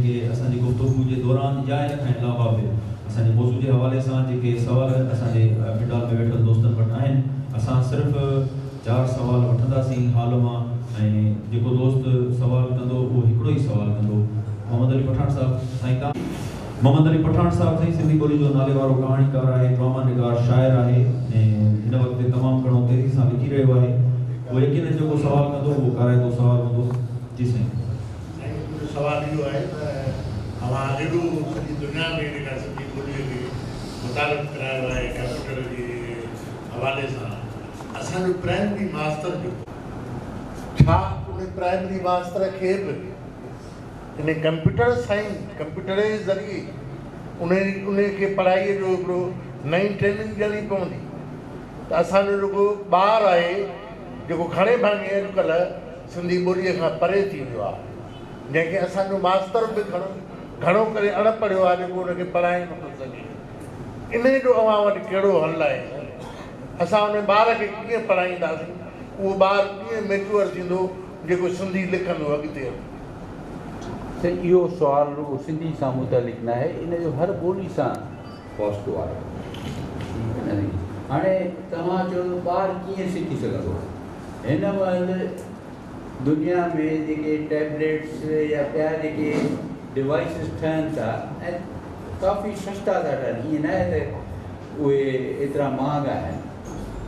جيڪي اسان جي گفتگو جي دوران يا ان کان علاوه به اسان جي موضوع جي حوالي سان جيڪي سوال اسان جي پنڊال ۾ ويٺل دوستن وٽ آهن. اسان صرف چار سوال وٺنداسين هال مان ۽ جيڪو دوست سوال ڪندو اهو هڪڙو ئي سوال ڪندو. محمد علي پٺاڻ صاحب سائين تان. محمد علي پٺاڻ صاحب سائين سنڌي ٻولي جو نالي وارو ڪهاڻيڪار آهي، ڊراما نگار، شاعر آهي ۽ هن وقت تمام گهڻو تيزي سان لکي رهيو آهي. اهو يقينن جيڪو سوال ڪندو اهو ڪارائتو سوال هوندو. جي سائين. سائين منهنجو سوال اهو آهي ته اوهان ايڏو سڄي دنيا ۾ جيڪا سنڌي ٻوليء کي متعارف ڪرايو آهي ڪمپيوٽر جي حوالي سان اسان جو پرائمري ماستر جيڪو ڇا ان پرائمري ماستر کي به ان ڪمپيوٽر سان ئي ڪمپيوٽر جي ذريعي ان ان کي پڙهائيء جو هڪڙو نئين ٽريننگ ڏيڻي پوندي ته اسان جو جيڪو ٻار آهي جيڪو گهڻي ڀاڱي اڄڪلهه سنڌي ٻوليء کان پري ٿي ويو آهي، جنهن کي اسان جو ماستر به گهڻو گهڻو ڪري اڻ پڙهيو آهي جيڪو ان کي پڙهائي نٿو سگهي. انهيء جو اوهان وٽ ڪهڙو حل آهي سائين؟ اسان ان ٻار کي ڪيئن پڙهائينداسين؟ اهو ٻار ڪيئن ميچوئر ٿيندو جيڪو سنڌي لکندو اڳتي هلي؟ سائين اهو سوال رڳو سنڌي سان متعلق ناهي، ان جو هر ٻولي سان واسطو آهي. ٺيڪ آهي نه سائين؟ هاڻي توهان چئو ته ٻار ڪيئن سکي سگهندو؟ هن مهل دنيا ۾ جيڪي ٽيبليٽس يا ٻيا جيڪي ڊوائيسز ٺهن ٿا ۽ ڪافي سستا ٿا ٺهن ائين ناهي ته اهي ايترا مهانگا آهن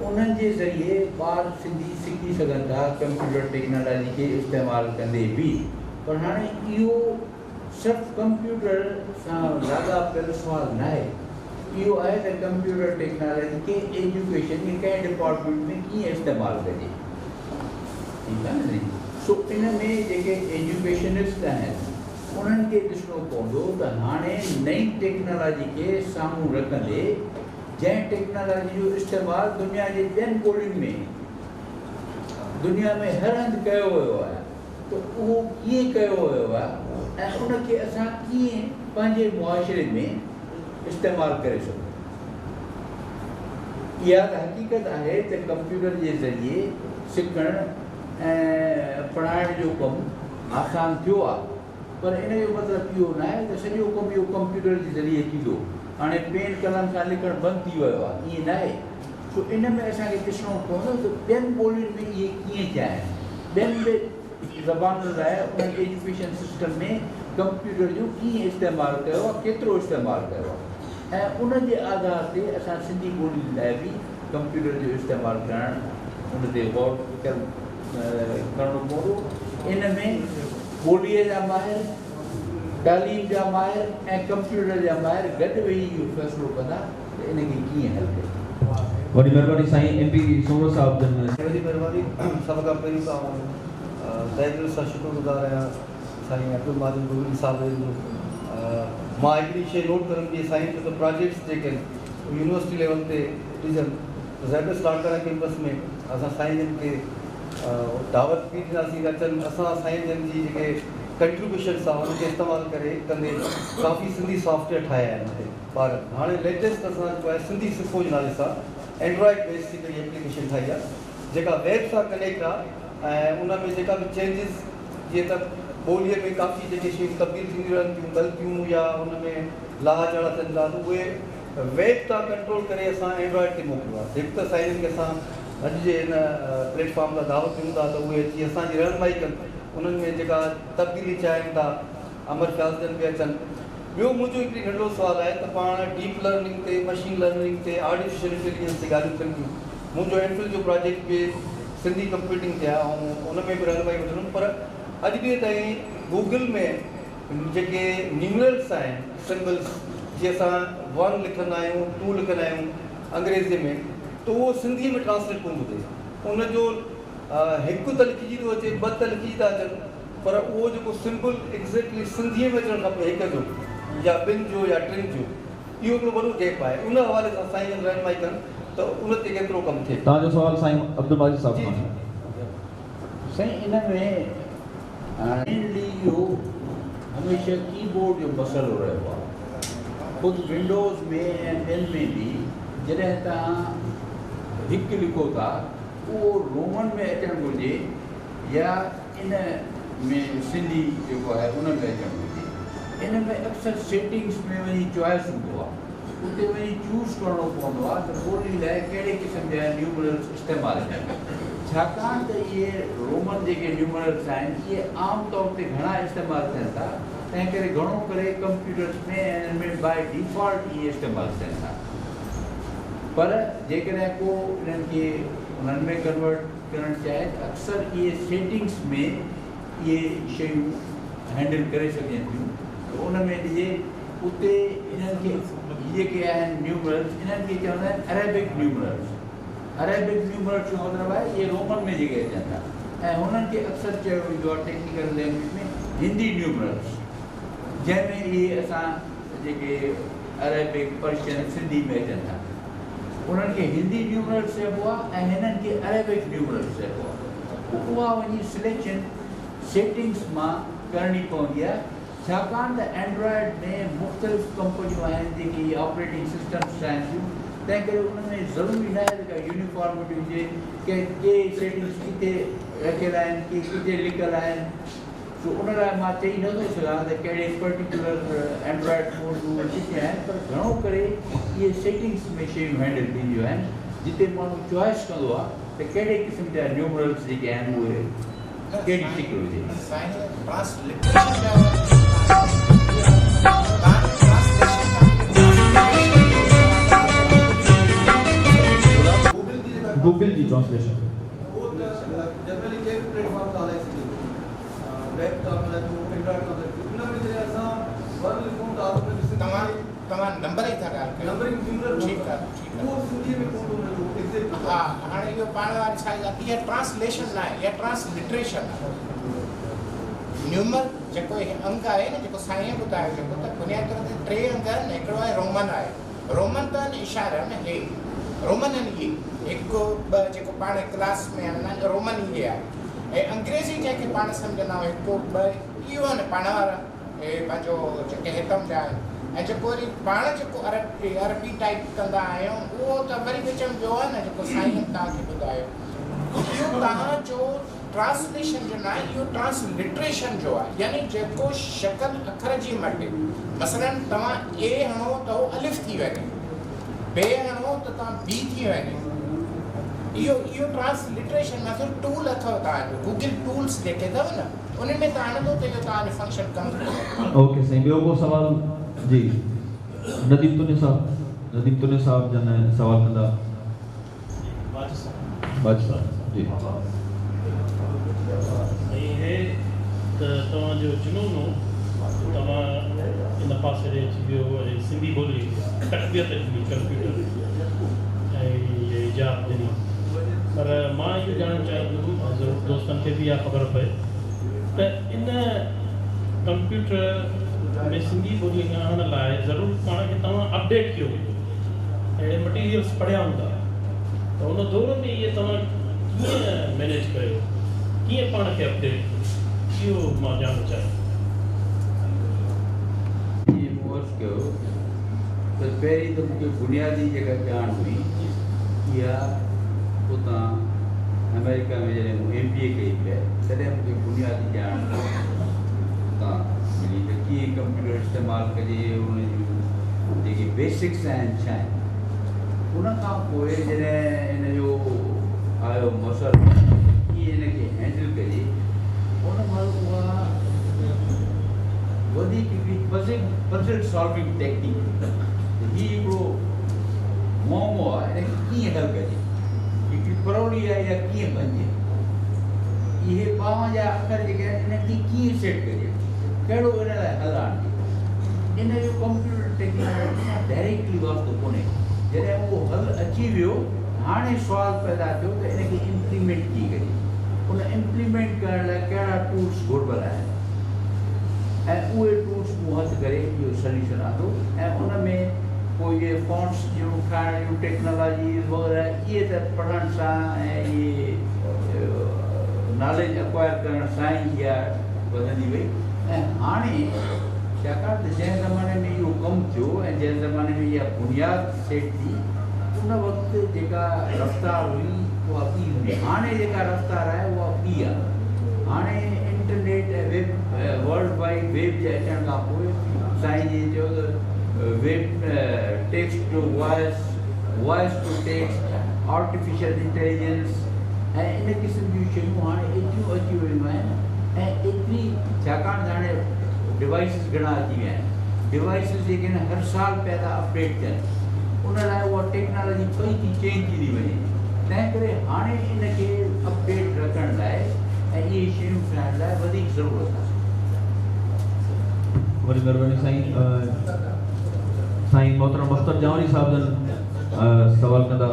انهن جي ذريعي ٻار سنڌي سکي سگهن ٿا ڪمپيوٽر ٽيڪنالاجي کي استعمال ڪندي به پر هاڻي اهو صرف ڪمپيوٽر سان لاڳاپيل سوال ناهي، اهو آهي ته ڪمپيوٽر ٽيڪنالاجي کي ايجوڪيشن جي ڪنهن ڊپارٽمينٽ ۾ ڪيئن استعمال ڪجي. ٺيڪ آهي نه سائين. سو ان ۾ جيڪي ايجوڪيشنسٽ آهن انهن کي ڏسڻو پوندو ته هاڻي نئين ٽيڪنالاجي کي سامهون رکندي جنهن ٽيڪنالاجي جو استعمال دنيا جي ٻين ٻولين ۾ دنيا ۾ هر هنڌ ڪيو ويو آهي، ته اهو ڪيئن ڪيو ويو آهي ۽ ان کي اسان ڪيئن پنهنجي معاشري ۾ استعمال ڪري سگهون ٿا. اها ته حقيقت آهي ته ڪمپيوٽر جي ذريعي سکڻ ۽ پڙهائڻ جو ڪم آسان ٿيو آهي پر ان جو مطلب اهو ناهي ته سڄو ڪم اهو ڪمپيوٽر جي ذريعي ٿيندو. هاڻي پين قلم سان لکڻ بند ٿي ويو آهي، ائين ناهي. سو ان ۾ اسان کي ڏسڻو پوندو ته ٻين ٻولين ۾ اهي ڪيئن ٿيا آهن، ٻين به زبانن لاء انهن ايجوڪيشن سسٽم ۾ ڪمپيوٽر جو ڪيئن استعمال ڪيو آهي، ڪيترو استعمال ڪيو آهي ۽ ان جي آڌار تي اسان سنڌي ٻولي لاء به ڪمپيوٽر جو استعمال ڪرڻ ان تي غور فڪر ڪرڻو پوندو. ان ۾ ٻوليء جا ماهر، تعليم جا ماهر ۽ ڪمپيوٽر جا ماهر گڏ ويهي اهو فيصلو ڪندا. ته ان کي ڪيئن حل ڪجي. وڏي مھرباني سائين ايم پي سومرو صاحب جن. وڏي مھرباني سڀ کان پهرين ته آئون تهه دل سان شڪر گذار آهيان سائين عبدالماجد گوگڙي صاحب جن جو مان هڪڙي شيء نوٽ ڪرڻ جي سائين چيو ته پراجيڪٽس جيڪي آهن اهي يونيورسٽي ليول تي ڏجن ته زيبس لاڙڪاڻا ڪيمپس ۾ اسان سائين جن کي دعوت به ڏناسين ته اچن اسان سائين جن جي جيڪي ڪنٽريبيوشنس آهن ان کي استعمال ڪري ڪندي ڪافي سنڌي سافٽويئر ٺاهيا آهن اتي ٻارن هاڻي ليٽيسٽ اسان جيڪو آهي سنڌي سکو جي نالي سان اينڊرائيڊ بيس هڪڙي ايپليڪيشن ٺاهي آهي جيڪا ويب سان ڪنيڪٽ آهي ۽ ان ۾ جيڪا به چينجز جيئن ته ٻوليء ۾ ڪافي جيڪي شيون تبديل ٿينديون رهن ٿيون غلطيون يا ان ۾ لاها چاڙها ٿين ٿا ته اهي ويب تان ڪنٽرول ڪري اسان اينڊرائيڊ تي موڪليو آهي هڪ ته سائين جن کي اسان اڄ جي هن پليٽ فارم تان دعوت ڏيون ٿا ته اهي اچي اسان جي رهنمائي ڪن انهن ۾ جيڪا تبديلي چاهين ٿا امر فياض جن به اچن. ٻيو منهنجو هڪڙي ننڍڙو سوال آهي ته پاڻ ڊيپ لرننگ تي، مشين لرننگ تي، آرٽيفيشل انٽيليجنس تي ڳالهيون ٿين ٿيون. منهنجو ايم فل جو پراجيڪٽ به سنڌي ڪمپيوٽنگ تي آهي آئون ان ۾ به رهنمائي وٺندم پر اڄ ڏينهن تائين گوگل ۾ جيڪي نيومرلس آهن سمبلس جي اسان ون لکندا آهيون ٽو لکندا آهيون انگريزي ۾ ته اهو سنڌي ۾ ٽرانسليٽ ڪونه ٿو ٿئي ان جو هڪ ته لکجي ٿو اچي ٻه ته لکجي ٿا اچن پر اهو جيڪو سمبل ايگزيڪٽلي سنڌيء ۾ اچڻ کپي هڪ جو يا ٻن جو يا ٽن جو اهو هڪڙو وڏو گيپ آهي ان حوالي سان سائين جن رهنمائي ڪن ته ان تي ڪيترو ڪم ٿئي. توهان جو سوال سائين عبدالماجد صاحب جي کان جي. آهي. سائين ان ۾ مينلي اهو هميشه ڪي بورڊ جو مسئلو رهيو آهي خود ونڊوز ۾ ۽ ٻين ۾ به جڏهن توهان هڪ لکو ٿا اهو رومن ۾ اچڻ گهرجي يا ان ۾ سنڌي جيڪو آهي ان ۾ اچڻ گهرجي. ان ۾ اڪثر سيٽنگس ۾ وڃي چوائس هوندو آهي، اتي وڃي چوز ڪرڻو پوندو آهي ته ٻولي لاءِ ڪهڙي قسم جا نيومرلس استعمال ڪجن. ڇاڪاڻ ته اهي رومن جيڪي نيومرلس آهن اهي عام طور تي گهڻا استعمال ٿين ٿا، تنهن ڪري گهڻو ڪري ڪمپيوٽرس ۾ ۽ انهن ۾ باءِ ڊيفالٽ اهي استعمال ٿين ٿا. پر جيڪڏهن ڪو انهن کي انهن ۾ ڪنورٽ ڪرڻ چاهي ته اڪثر اهي سيٽنگس ۾ اهي شيون هينڊل ڪري سگهجن ٿيون. ته ان ۾ ڏجي اتي انهن کي جيڪي آهن نيومرلس انهن کي چوندا آهن عريبڪ نيومرلس. عريبڪ نيومرلس جو مطلب آهي اهي رومن ۾ جيڪي اچن ٿا ۽ هنن کي اڪثر چيو ويندو آهي ٽيڪنيڪل لينگويج ۾ هندي نيومرلس، جنهن ۾ اهي اسان جيڪي عريبڪ پرشين سنڌي ۾ اچن ٿا انهن کي هندي نيومرلس چئبو آهي ۽ هنن کي عريبڪ نيومرلس چئبو آهي. پوءِ اها وڃي سليڪشن سيٽنگس مان ڪرڻي پوندي آهي، ڇاڪاڻ ته اينڊرائيڊ ۾ مختلف ڪمپنيون آهن جيڪي اهي آپريٽنگ سسٽمس ٺاهين ٿيون، تنهن ڪري ان ۾ ضروري نه آهي ته ڪا يونيفارمٽي هجي، ڪي ڪي سيٽنگس ڪٿي رکيل آهن، ڪي ڪٿي لڪل آهن. سو ان لاءِ مان چئي نٿو سگهان ته ڪهڙي پرٽيڪيولر اينڊرائيڊ فون جون ڪٿي آهن، پر گهڻو ڪري اهي سيٽنگس ۾ شيون هينڊل ٿينديون آهن، جتي ماڻهو چوائس ڪندو آهي ته ڪهڙي قسم جا نيومرلس جيڪي آهن اهي ڪهڙي شڪل هجي. گوگل جي ٽرانسليشن اهو ته جنرلي ڪنهن به پليٽ فارم تان هلائي سگهجي ٿو، ويب تان هلائي ٿو، اينڊرائيڊ تان هلائي ٿو. ان ۾ جڏهن اسان ورڊ لکون ٿا ته ان کي سنڌي توهان توهان نمبر ئي ٿا ڳالهه ڪيو. نمبرنگ نيومرل. ٺيڪ آهي، ٺيڪ آهي. اهو سنڌيءَ ۾ ڪونه ٿو ان جو ايگزيڪٽ. ها، هاڻي اهو پاڻ واري ڇا اها ٽرانسليشن نه آهي، اها ٽرانسلٽريشن آهي. نيومر جيڪو هي انگ آهي نه، جيڪو سائين ٻڌايو جيڪو، ته بنيادي طور تي ٽي انگ آهن. هڪڙو آهي رومن آهي، رومن ته آهن اشارا نه، هي رومن آهن اهي هڪ ٻه جيڪو پاڻ ڪلاس ۾ هلندا آهن، رومن اهي آهي. ۽ انگريزي جنهن کي پاڻ سمجهندا آهيون هڪ ٻه اهو آهن پاڻ وارا، هي پنهنجو جيڪي هتم جا آهن. ۽ جيڪو وري پاڻ جيڪو عربي ٽائيپ ڪندا آهيون اهو ته وري وچ ۾ ٻيو آهي نه، جيڪو سائين توهان کي ٻڌايو. اهو توهان جو ٽرانسليشن جو نه آهي، اهو ٽرانسلٽريشن جو آهي، يعني جيڪو شڪل اکر جي مٽي. مثلاً توهان اي هڻو ته اهو الف ٿي وڃي، بي هڻو ته توهان بي ٿي وڃي. اهو اهو ٽرانسلٽريشن مطلب ٽول اٿو توهان جو، گوگل ٽولس جيڪي اٿو نه، ان ۾ توهان هڻندو ته اهو توهان جو فنڪشن ڪم ٿي وڃي. اوڪي سائين، ٻيو ڪو سوال؟ جي نديم تنيو صاحب، نديم تنيو صاحب جن سوال ڪندا. واجد صاحب جي. سائين، هي ته توهان جو جنون هو، توهان ان پاسي ڏي اچي ويو ۽ سنڌي ٻولي تقويت ڏني ڪمپيوٽر ۽ ايجاد ڏني. پر مان اهو ڄاڻڻ چاهيندم ۽ ضرور دوستن کي به اها خبر پئي ته ان ڪمپيوٽر ۾ سنڌي ٻولي کي آڻڻ لاءِ ضرور پاڻ کي توهان اپڊيٽ ڪيو هوندو، اهڙي مٽيريلس پڙهيا هوندا، ته ان دور ۾ اهي توهان ڪيئن مئنيج ڪيو، ڪيئن پاڻ کي اپڊيٽ ڪيو، اهو مان ڄاڻڻ چاهيان. جيئن مون عرض ڪيو ته پهرين ته مون کي بنيادي جيڪا ڄاڻ هئي اها اتان آمريڪا ۾ جڏهن مون ايم بي اي ڪئي پئي تڏهن مون کي بنيادي ڄاڻ اتان ملي ته ڪيئن ڪمپيوٽر استعمال ڪجي، ان جون جيڪي بيسڪس آهن ڇا آهن. ان کان پوءِ جڏهن ان جو آيو مسئلو ڪيئن هن کي هينڊل ڪجي، ان مهل اها وڌيڪ هڪڙي پزل سالونگ ٽيڪنيڪ، هي هڪڙو معمو آهي، هن کي ڪيئن حل ڪجي، هڪڙي پرولي آهي اها ڪيئن بڻجي، اهي 52 اکر جيڪي آهن انهن کي ڪيئن سيٽ ڪجي، ڪهڙو ان لاءِ حل آڻجي. ان جو ڪمپيوٽر ٽيڪنالاجي سان ڊائريڪٽلي واسطو ڪونهي. جڏهن اهو حل اچي ويو، هاڻي سوال پيدا ٿيو ته ان کي امپليمينٽ ڪيئن ڪجي، ان امپليمينٽ ڪرڻ لاءِ ڪهڙا ٽولس گهربل آهن، ۽ اهي ٽولس مون هٿ ڪري اهو سوليوشن آندو. ۽ ان ۾ پوءِ اهي فونٽس جون ٺاهڻ جون ٽيڪنالاجيز وغيره اهي ته پڙهڻ سان ۽ اهي ناليج اڪوائر ڪرڻ سان ئي اها وڌندي وئي. ۽ هاڻي ڇاڪاڻ ته جنهن زماني ۾ اهو ڪم ٿيو ۽ جنهن زماني ۾ اها بنياد سيٽ ٿي، ان وقت جيڪا رفتار هئي اها ٻي هئي، هاڻي جيڪا رفتار آهي اها ٻي آهي. هاڻي internet ۽ web world wide web جي اچڻ کان پوءِ سائين جيئن چيو ته web text to voice, voice to text, artificial intelligence ۽ ان قسم جون شيون هاڻي ايتريون اچي ويون آهن ۽ ايتري ڇاڪاڻ ته هاڻي ڊوائيسز گهڻا اچي ويا آهن. ڊوائيسز جيڪي آهن هر سال پيا ٿا اپڊيٽ ٿين، ان لاءِ اها ٽيڪنالاجي پئي ٿي چينج ٿيندي وڃي. تنهن ڪري هاڻي ان کي اپڊيٽ رکڻ لاءِ ۽ اهي شيون ٺاهڻ لاءِ وڌيڪ ضرورت آهي. وڏي مهرباني سائين. سائين محترم اختر جانوري صاحب جن سوال ڪندا.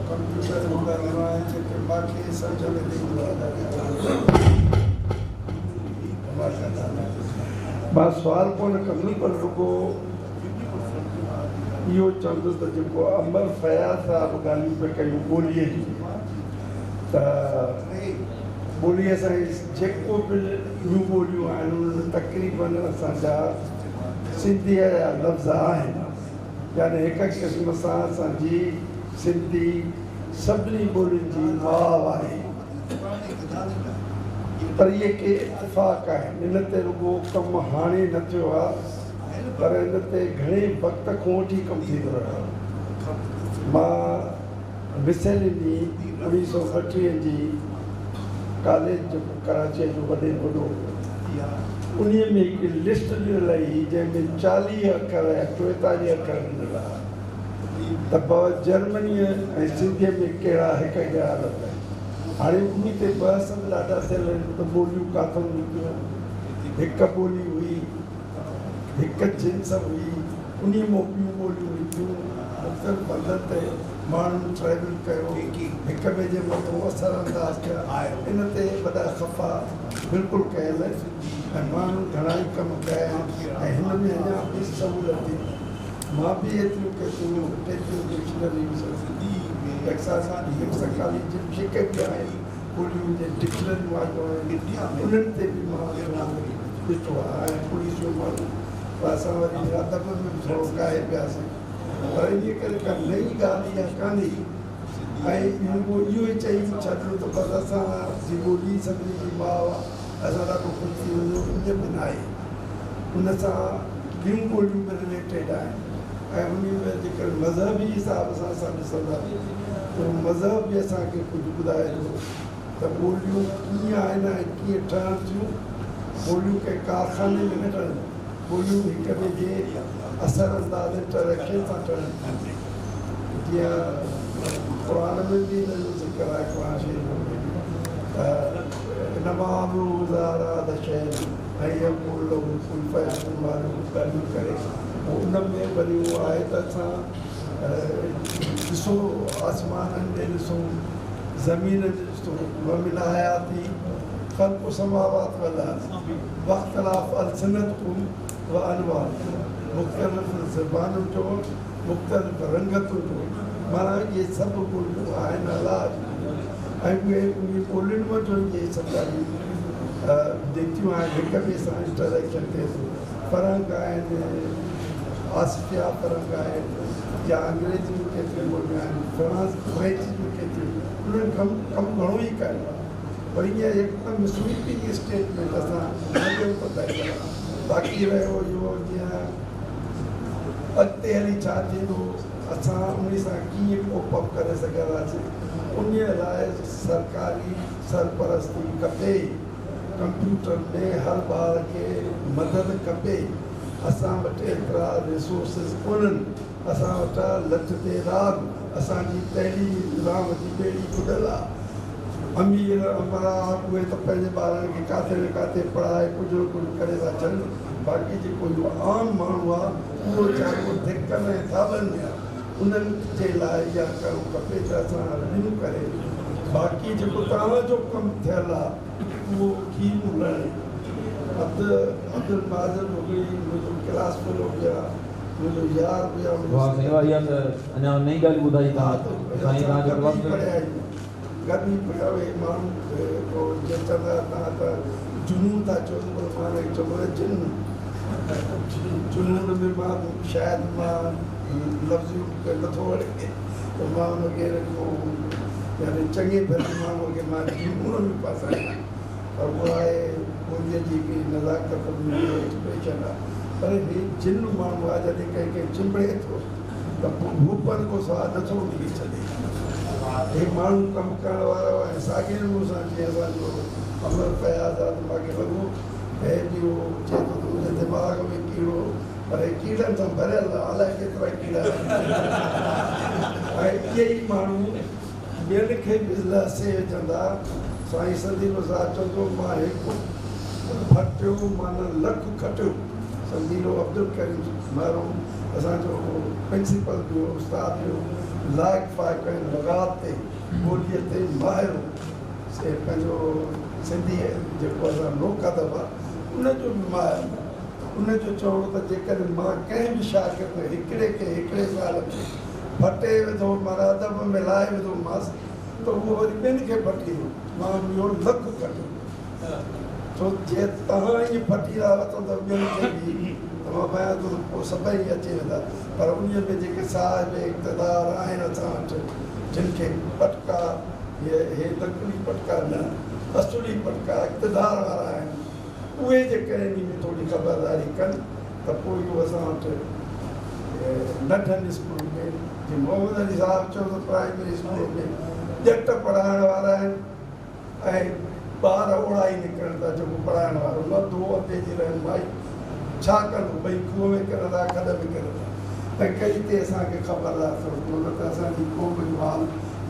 ڪمپيوٽر ڳالهيون آهن جيڪي مون کي سمجهه ۾ نه ايندو آهي. مان سوال ڪونه ڪندم پر رڳو اهو چوندس ته جيڪو امر فياض صاحب ڳالهيون پئي ڪيون ٻوليءَ جون، ته ٻوليءَ سان جيڪو به ٻيون ٻوليون آهن انهن ۾ تقريبن اسان جا سنڌيءَ جا لفظ آهن. يعني هڪ قسم سان اسان جي سنڌي سڀني ٻولين جي ماءُ آهي. پر اهي ڪي اتفاق آهن، ان تي رڳو ڪم هاڻي نه ٿيو آهي پر ان تي گهڻي وقت کان وٺي ڪم ٿيندو رهيو. مان مسيلني 1932 جي ڪاليج جيڪو ڪراچيءَ جو وڏي ۾ وڏو، انهيءَ ۾ هڪ لسٽ ڏنل هئي جنهن ۾ 40 اکر يا 44 اکر ڏنل هئا ته بابا جرمنيءَ ۽ سنڌيءَ ۾ ڪهڙا هڪ جهڙا لفظ آهن. هاڻي ان تي بحث به ڏاڍا ٿيل آهن ته ٻوليون ڪاٿان نڪتيون، هڪ ٻولي هئي، هڪ جنس هئي، ان مان ٻيون ٻوليون نڪتيون. مختلف هنڌن تي ماڻهن ٽريول ڪيو، هڪ ٻئي جي مٿان اثر انداز ٿيا. ان تي وڏا خفا بلڪل ڪيل آهن ۽ ماڻهن گهڻا ئي ڪم ڪيا آهن ۽ هن ۾ اڃا به سهوليت ٿيندي. مان به ايتريون ڪيتريون ڪيتريون ڊڪشنريون ٽيڪساس ڪاليج جيڪي به آهن ٻوليون جي ڊڪشنريون آيون آهن انهن تي به مان ڏٺو آهي. ۽ پوليس جو ماڻهو پر اسان وري ادب ۾ به ٿورو ڪاهي پياسين، پر ان ڪري ڪا نئين ڳالهه اها ڪانهي. ۽ رڳو اهو ئي چئي ڇڏيو ته بس اسان جي ٻولي سڀني جي ماءُ آهي، اسان ڏاڍو خوش ٿي وڃون، ائين به نه آهي. ان سان ٻيون ٻوليون به رليٽيڊ آهن ۽ ان ۾ جيڪر مذهبي حساب سان اسان ڏسنداسين ته مذهب به اسان کي ڪجهه ٻڌائي ٿو ته ٻوليون ڪيئن آهن ۽ ڪيئن ٺهن ٿيون. ٻوليون ڪنهن ڪارخاني ۾ نه ٺهن، ٻوليون هڪ ٻئي جي اثر انداز انٽريڪشن سان ٺهن ٿيون. جيئن قر ۾ به هن جو ذڪر آهي، قر شريف ۾ ته ان مان به شيءِ ۽ واريون ڳالهيون ڪري پوءِ ان ۾ وري اهو آهي ته اسان ڏسو آسمانن ڏي ڏسون، زمين تي ڏسون، ومن آياتي خلق السماوات والارض واختلاف السنتڪم و الوانڪم، مختلف زبانن جو، مختلف رنگتن جو، معنيٰ اهي سڀ ٻوليون آهن الله جون ۽ اهي ان ٻولين مان جو اهي سڀ ڳالهيون نڪتيون آهن، هڪ ٻئي سان انٽريڪشن ٿئي ٿو. فرنگ آهن، آسٽريا فرنگ آهن يا انگريزي ۾ ڪيتريون ٻوليون آهن، فرانس فرينچ ۾ ڪيتريون، انهن ڪم ڪم گهڻو ئي ڪيو آهي. پر ائين هڪدم سويپنگ اسٽيٽمينٽ اسان نه ڏيون ته باقي رهيو اهو جيئن اڳتي هلي ڇا ٿيندو، اسان ان سان ڪيئن ڪوپ اپ ڪري سگهنداسين، ان لاءِ سرڪاري سرپرستي کپي. ڪمپيوٽر ۾ هر ٻار کي مدد کپي. اسان وٽ ايترا ريسورسس ڪونهن، اسان وٽ لٺ تي راڳ، اسان جي تعليمي نظام جي ٻيڙي ٻڏل آهي. امير امرا اهي ته پنهنجي ٻارن کي ڪاٿي نه ڪاٿي پڙهائي ڪجهه نه ڪجهه ڪري ٿا ڇڏن، باقي جيڪو اهو عام ماڻهو آهي اهو ويچارو ڌڪن ۽ ٿاٻن ۾ آهي. انهن جي لاءِ اها ڪرڻ کپي ته اسان رڙيون ڪري باقي جيڪو توهان جو ڪم ٿيل آهي اهو کير لهڻي. عبدل ماجد ڀڳڙي منهنجو ڪلاس فيلو به آهي، منهنجو يار به آهي. واهه سائين واهه، اها ته اڃا نئين ڳالهه ٻڌائي توهان. سائين توهان جو ڪلاس پڙهيا آهيون، گڏ ئي پڙهيا. اهي ماڻهو پوءِ جيئن چوندا توهان ته جنون ٿا چئو، پر مان هن کي چوندو آهيان جن جنون ۾ مان شايد مان لفظ نٿو وڻي ته مان هن کي رکو. يعني چڱي ڀلي ماڻهوءَ کي مان جنون ۾ ڦاسايان. پر اها آهي ٻوليءَ جي هڪڙي نزاڪت، ايڪسپريشن آهي. پر هي جن ماڻهو آهي، جڏهن ڪنهن کي چنبڙي ٿو ته پوءِ ڀوپن کان سواءِ نٿو ان کي ڇڏي. هي ماڻهو ڪم ڪرڻ وارو ۽ ساڳئي نموني سان جيئن اسان جو امر فياض آهي ته مون کي لڳو ته هي به اهو چئي ٿو ته منهنجي دماغ ۾ ڪيڙو، پر هي ڪيڙن سان ڀريل آهي، الائي ڪيترا ڪيڙا آهن. ۽ اهي ئي ماڻهو ٻين کي به لهسي وجهندا. سائين سنديلو صاحب چوندو مان هڪ ڦٽيو معنيٰ لک کٽيو. سنديلو عبدل ڪريم مرحوم اسان جو پرنسپل به هو، استاد به هو، لائق فائق ۽ لغات تي ٻوليءَ تي ماهر هو. سي پنهنجو سنڌي جيڪو اسان لوڪ ادب آهي ان جو به ماهر هو. ان جو چوڻ هو ته جيڪڏهن مان ڪنهن به شاگرد هڪڙي کي هڪڙي سال ۾ ڦٽي وڌو، معنيٰ ادب ۾ لاهي وڌومانس، ته اهو وري ٻين کي ڦٽيندو. مان اهو لک کٽيو. ڇو جي توهان ائين ڦٽي ٿا وٺو ته ٻين کي به ته مان ڀانيان ٿو ته پوءِ سڀئي اچي ويندا. پر ان ۾ جيڪي صاحب اقتدار آهن اسان وٽ، جن کي پٽڪا، هي نقلي پٽڪا نه، اصلي پٽڪا اقتدار وارا آهن، اهي جيڪڏهن ان ۾ ٿوري خبرداري ڪن ته پوءِ اهو اسان وٽ ننڍن اسڪول ۾ جيئن محمد علي صاحب چيو ته پرائمري اسڪول ۾ ڄٽ پڙهائڻ وارا آهن ۽ ٻار اوڙا ئي نڪرن ٿا. جيڪو پڙهائڻ وارو نه ٿو انڌي جي رهنمائي ڇا ڪندو؟ ٻئي کوهه ۾ ڪرندا، کڏ ۾ ڪرندا. تنهن ڪري هتي اسان کي خبردار ٿيڻو پوندو ته اسان جي قوم جو حال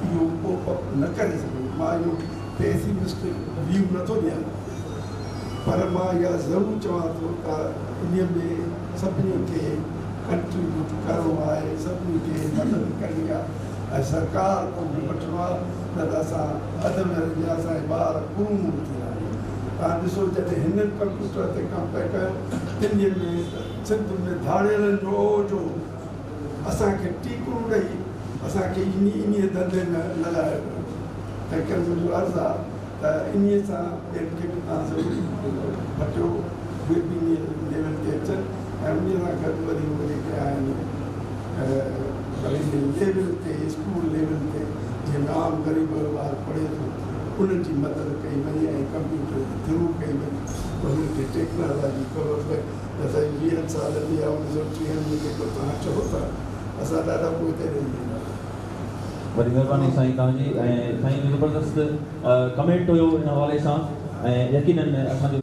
اهو ڪوپ اپ نه ڪري سگهندو. مان اهو پيسمسٽڪ ويو نٿو ڏيان، پر مان اها ضرور چوان ٿو ته ان ۾ سڀني کي ڪنٽريبيوٽ ڪرڻو آهي، سڀني کي مدد ڪرڻي آهي ۽ سرڪار کان به وٺڻو آهي، نه ته اسان اڌ ۾ رهجي اسان جا ٻار ڪوم ٿي ويا. توهان ڏسو جڏهن هنن ڪمپيوٽر تي ڪم پئي ڪيو تن ڏينهن ۾ سنڌ ۾ ڌاڙيلن جو اوج هو. اسان کي ٽيڪڙون ڏيئي اسان کي ان ڌنڌي ۾ لڳايو ويو. تنهن ڪري منهنجو عرض آهي ته انهيءَ سان ٻين کي به توهان ضرور وٺيو، اهي به انهيءَ ليول تي اچن ۽ انهيءَ سان گڏ وري اهي جيڪي آهن ليول تي، اسڪول ليول تي جنهن ۾ عام غريب جو ٻار پڙهي ٿو، انهن جي مدد ڪئي وڃي ۽ ڪمپيوٽر جي ٿرو ڪئي وڃي ته انهن کي ٽيڪنالاجي خبر پئي. اسان 20 سالن ۾ يا 1930 ۾ جيڪو توهان چئو ٿا، اسان ڏاڍا پوئتي رهجي وينداسين. وڏي مهرباني سائين توهان جي ۽ سائين جو زبردست ڪمينٽ هيو ان حوالي سان ۽ يقينن اسان جو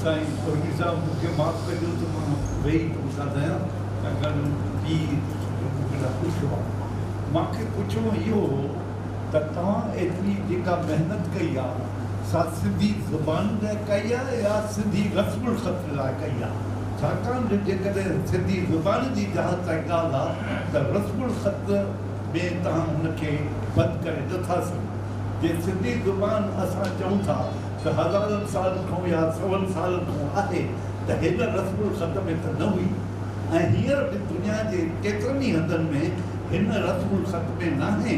سائين فقير صاحب، مون کي معاف ڪجو ته مان ويهي ٿو ڳالهايان، ڇاڪاڻ پيءُ مون کي پڇيو آهي. مون کي پڇڻو اهو هو ته توهان ايتري جيڪا محنت ڪئي آهي سا سنڌي زبان لاءِ ڪئي آهي يا سنڌي رسم الخط لاءِ ڪئي آهي؟ ڇاڪاڻ جو جيڪڏهن سنڌي زبان جي جهاز تائين ڳالهه آهي ته رسم الخط ۾ توهان هن کي بند ڪري نٿا سگهو. جي سنڌي زبان اسان چئون ٿا ته هزارن سالن کان يا سون سالن کان آهي، ته هن رسم الخط ۾ ته نه هئي ۽ هينئر به دنيا جي ڪيترن ئي هنڌن ۾ هن رسم الخط ۾ ناهي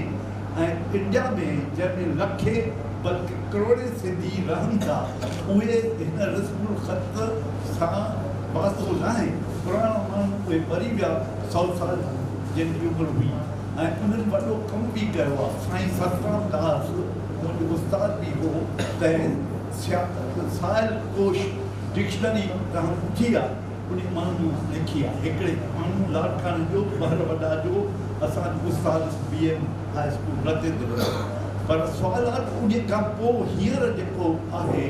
۽ انڊيا ۾ جنهن ۾ لکين بلڪه ڪروڙين سنڌي رهن ٿا، اهي هن رسم الخط سان واسطو ناهي. پراڻا ماڻهو اهي مري ويا، 100 سال جن جي عمر هئي ۽ انهن وڏو ڪم به ڪيو آهي. سائين سترام داس منهنجو استاد به هو، ته ساحل ڪوش ڊڪشنري توهان ڏٺي آهي، ان ماڻهو لکي آهي. هڪڙي ماڻهو لاڙڪاڻي جو، ٻهر وڏا جو، اسان جو استاد B M high school Ratodero. پر سوال آهي ته ان کان پوءِ هينئر جيڪو آهي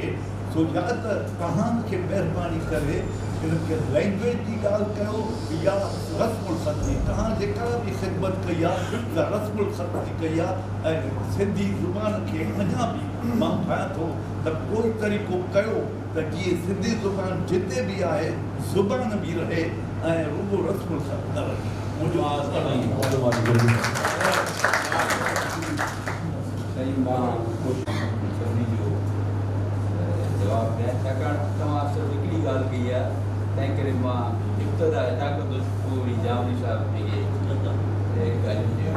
سو يا ته توهان کي مهرباني ڪري هن کي لينگويج جي ڳالهه ڪيو يا رسم الخط جي. توهان جيڪا به خدمت ڪئي آهي ته رسم الخط جي ڪئي آهي ۽ سنڌي زبان کي اڃا به مان ٺاهيان ٿو ته ڪوئي طريقو ڪيو ته جيئن سنڌي زبان جتي به آهي زبان به رهي ۽ رڳو رسم الخط نه رهي. منهنجو سائين مان ڪوشش سڀني جو جواب ڏيان، ڇاڪاڻ توهان صرف هڪڙي ڳالهه ڪئي آهي، تنهن ڪري مان ابتدا هتان ڪندس، پوءِ وري جامني صاحب جيڪي ڳالهيون چيون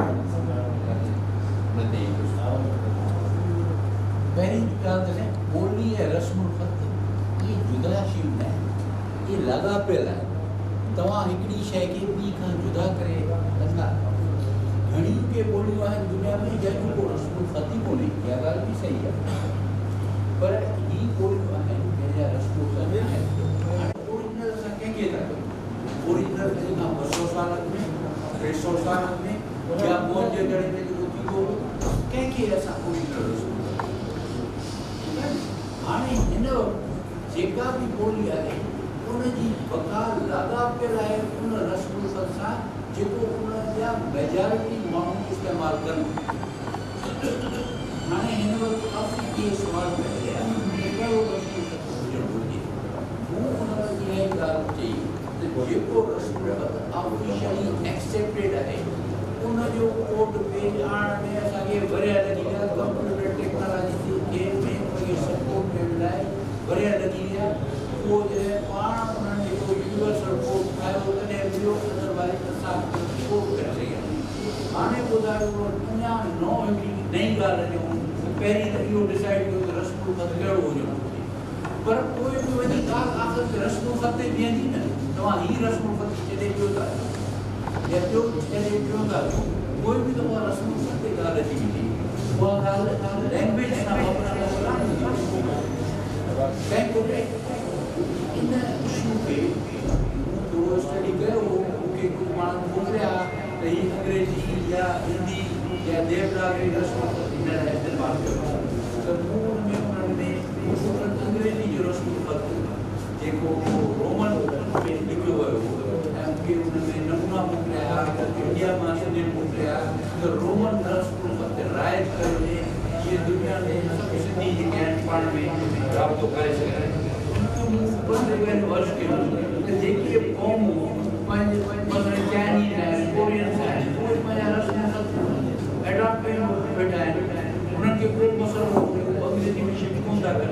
هن تي ايندس. پهرين ڳالهه ته سائين ٻولي ۽ رسم الخط اهي جدا شيون نه آهن، اهي لاڳاپيل آهن. توهان هڪڙي شيءِ کي ٻي کان جدا ڪري نٿا گهڻيون ڪي ٻوليون آهن دنيا ۾ جنهن جو ڪو رسم الخط ئي ڪونهي، اها ڳالهه به صحيح آهي، پر هي ٻوليون آهن جنهن جا رسم الخط آهن. هاڻي اوريجنل اسان ڪنهن کي ٿا ڪيون؟ اوريجنل اڄ کان 200 سال اڳ ۾، 300 سال اڳ ۾ يا موهن جي دڙي ۾ جيڪو ٿيندو هو، ڪنهن کي اسان اوريجنل رسم الخط ٺيڪ آهي نه؟ هاڻي هن وقت جيڪا به ٻولي آهي ان جي بقا لاڳاپيل آهي ان رسم الخط سان جيڪو ان جا ميجارٽي ماڻهو استعمال ڪن. هاڻي هن وقت ڪافي اهي سوال پئي رهيا ته ڪهڙو رسم الخط هجڻ گهرجي. مون ان وقت اها ئي ڳالهه چئي ته جيڪو رسم الخط آفيشلي ايڪسيپٽيڊ آهي ان جو ڪوڊ پيج آڻڻ ۾ اسان کي ورهيه لڳي ويا، ڪمپيوٽر ٽيڪنالاجي کي ۾ ان کي سپورٽ ڏيڻ لاء ورهيه لڳي ويا. اهو جڏهن پاڻ انهن جيڪو يونيورسل ڪوڊ ٺاهيو تڏهن مليو، ادروائيز اسان ڪو به ڪري سگهيا. هاڻي ٻڌايو اڃا نئون هڪڙي نئين ڳالهه اچون ته پهرين ته اهو ڊسائيڊ ڪيو ته رسم الخط ڪهڙو هجڻ گهرجي، پر پوء به وڃي ڳالهه آخر تي رسم الخط تي بيهندي نه. توهان هي رسم الخط ڇڏي ٻيو ٿا اچو يا ٻيو ڇڏي ٽيون ٿا اچو، پوء به ته اها رسم الخط تي ڳالهه اچي ويندي. اها ڳالهه لينگويج سان وابسته ڪانه هوندي. تنهن ڪري ان اشو کي مون ٿورو اسٽڊي ڪيو هو. مون کي ڪجهه ماڻهن موڪليا ته هي انگريزي يا هندي يا ديوناگري رسم الخط هن لاء استعمال ڪيو ته مون ان ۾ انهن ۾ خصوصن انگريزي جو رسم الخط جيڪو رومن ۾ لکيو ويو هو ۽ مون کي ان ۾ نمونا موڪليا انڊيا مان سنڌين موڪليا ته رومن رسم الخط رائج ڪيو وڃي جيئن دنيا ۾ سڀ سنڌي جيڪي آهن پاڻ ۾ رابطو ڪري سگهن. ان ۾ مون ٻه ٽي ڳالهيون عرض ڪيون ته جيڪي قومون پنهنجي مثلاً چائنيز آهن، ڪورينس آهن، اهي پنهنجا رسم الخط ايڊاپٽ ڪيون ويٺا آهن، انهن کي ڪو مسئلو ڪونهي، هو انگريزي ۾ شفٽ ڪونه ٿا ڪن.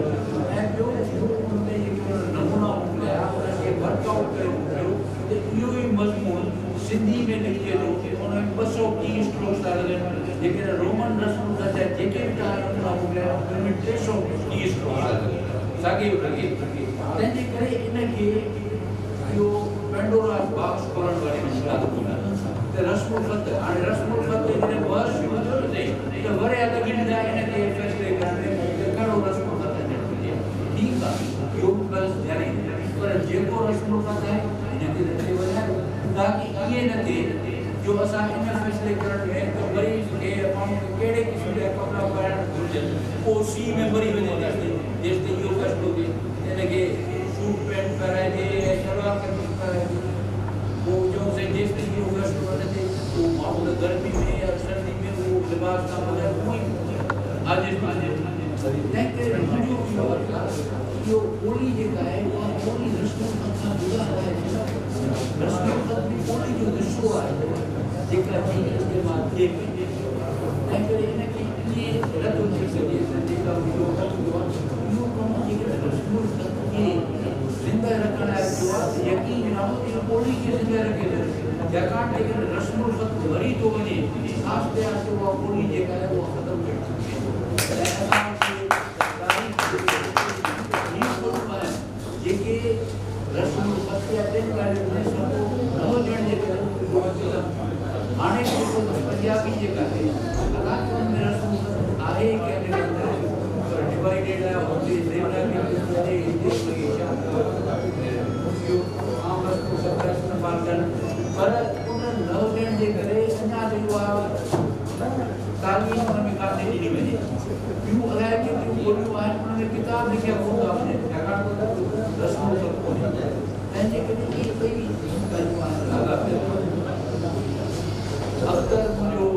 ۽ ٻيو اهو ان ۾ جيڪي انهن نمونا موڪليا انهن کي ورڪ آئوٽ ڪري موڪليو ته اهو ئي مضمون سنڌي ۾ لکجي ٿو ان ۾ 230 اسٽروڪس ٿا لڳن، جيڪڏهن رومن رسم الخط جا جيڪي به توهان نمونا موڪليا آهن ان ۾ 330 اسٽروڪس ٿا لڳن ساڳئي ان کي. تنهن جي ڪري ان کي اهو پينڊورا باڪس کولڻ واري ڳالهه ڪونهي ته رسم الخط هاڻي رسم الخط تي جڏهن بحث شروع ٿيو نه سائين ته ورهيه لڳي ويندا ان کي فيصلي ڪرڻ ۾ ته ڪهڙو رسم الخط اچڻ گهرجي. ٺيڪ آهي اهو به بحث جاري پر جيڪو رسم الخط آهي ان کي رکي وڃايو تاڪه ائين نه ٿئي جو اسان ان فيصلي ڪرڻ ۾ ته مريض کي يا ماڻهو کي ڪهڙي قسم جا ڪپڙا پائڻ گهرجن اهو سيء ۾ مري وڃي جيستائين اهو فيصلو ٿئي ته ان کي سوٽ پينٽ پهرائجي يا شلوار قميص پهرائجي. پوء چئون سائين جيستائين اهو فيصلو نه ٿئي اهو ماڻهو ته گرمي ۾ يا سردي ۾ اهو لباس کان بغير اونئن ئي عاجز ٿي وڃي. تنهن ڪري منهنجو اهو عرض آهي ته اهو ٻولي جيڪا آهي اها ٻولي رسم الخط کان جدا ناهي. رسم الخط به ٻولي جو حصو آهي جيڪا جيئن استعمال ٿئي پئي. تنهن ڪري ان کي ائين نه ٿو چئي سگهجي ته جيڪا اهو ڪم ٿيو آهي اهو ڪم جيڪڏهن رسم الخط کي زنده رکڻ لاء ٿيو آهي ته يقين ڄاڻو ته اهو ٻولي کي زنده رکي ٿو. ڇاڪاڻ ته جيڪڏهن رسم الخط مري ٿو وڃي آهستي آهستي اها ٻولي جيڪا آهي اها ختم ٿيڻ شروع ٿئي ٿي. ۽ اسان وٽ تاريخ هي ٻوليون آهن جيڪي رسم الخط يا ٻين ڳالهين ۾ سپورٽ نه هجڻ جي ڪري اهي ختم ٿي ويون. هاڻي ڏسو ته پنجابي جيڪا آهي حالانڪه ان ۾ رسم الخط آهي ڪنهن نه ڪنهن طرح جو پر ڊوائيڊيڊ آهي هتي ديوناگري ٿي وڃي هتي ان کي ڇا اهو عام رسم الخط ٿا استعمال ڪن پر ان نه هجڻ جي ڪري اڃا تائين اها تعليم ان ۾ ڪانه ٿي ڏني وڃي. ٻيون الائي ڪيتريون ٻوليون آهن انهن ۾ ڪتاب لکيا ڪونه ٿا وڃن ڇاڪاڻ ته رسم الخط ڪونهي. تنهن جي ڪري اهي ٻئي ڳالهيون آهن لاڳاپيل. اختر منهنجو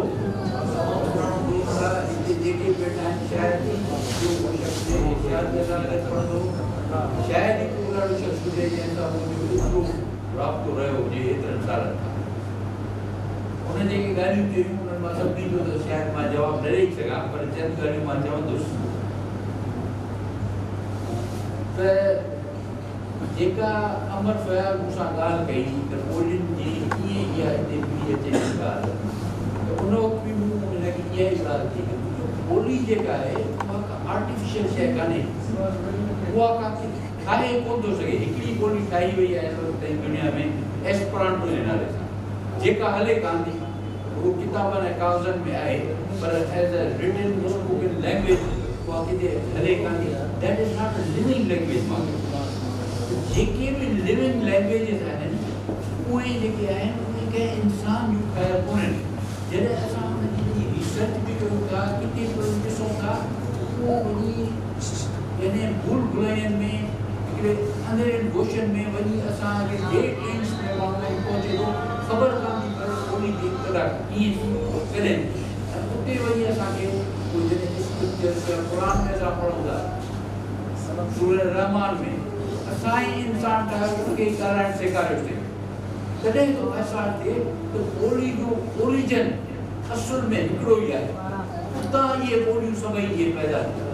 تمام پراڻو دوست آهي. هتي جيڪي به ويٺا آهن شايد ئي ٻيو ڪو شخص جنهن شايد سان گڏ پڙهندو شايد ئي ڪو اهڙو شخص هجي جنهن سان منهنجو ايترو رابطو رهيو هجي ايترن سالن کان. هن جيڪي ڳالهيون چيون انهن مان سڀني جو ته شايد مان جواب نه ڏئي سگهان پر چند ڳالهيون مان چوندس ته جيڪا امر فياض مون سان ڳالهه ڪئي ته ٻولين جي ڪيئن اها هتي پئي اچي ٿي ڳالهه ته ان وقت به مون هن کي اها ئي ڳالهه چئي ته منهنجو ٻولي جيڪا آهي اها ڪا آرٽيفيشل شيء ڪانهي اها ڪا ٺاهي ڪونه ٿو سگهي. هڪڙي ٻولي ٺاهي وئي آهي هن وقت تائين دنيا ۾ ايسپرانٽو جي نالي سان جيڪا هلي ڪانه ٿي. رڳو ڪتابن ۽ ڪاغذن ۾ آهي پر as a written spoken language اها ڪٿي هلي ڪانه ٿي that is not a living language مان ته جيڪي به لوئنگ لينگويجز آهن اهي جيڪي آهن اهي ڪنهن انسان جون ٺاهيل ڪونهن جڏهن اسان ان جي ريسرچ به ڪيون ٿا ڪٿي به وڃي ڏسون ٿا اهو وڃي يعني ڀول ڀلائين ۾ هڪڙي انڌيرين گوشن ۾ وڃي اسان کي ڊيڊ اينڊس ۾ ماڻهو وڃي پهچي ٿو خبر ڪانه ٿي پوي ٻولي جي ابتدا ڪيئن ٿي ڪڏهن ٿي ۽ اتي وڃي اسان کي اهو جڏهن اسڪرپچرس يا قرآن ۾ اسان پڙهون ٿا سورة الرحمان ۾ اسان ئي انسان ٺاهيو ان کي ئي ڳالهائڻ سيکاريوسين تڏهن ٿو احساس ٿئي ته ٻولي جو اوريجن اصل ۾ هڪڙو ئي آهي اتان اهي ٻوليون سڀئي اهي پيدا ٿيون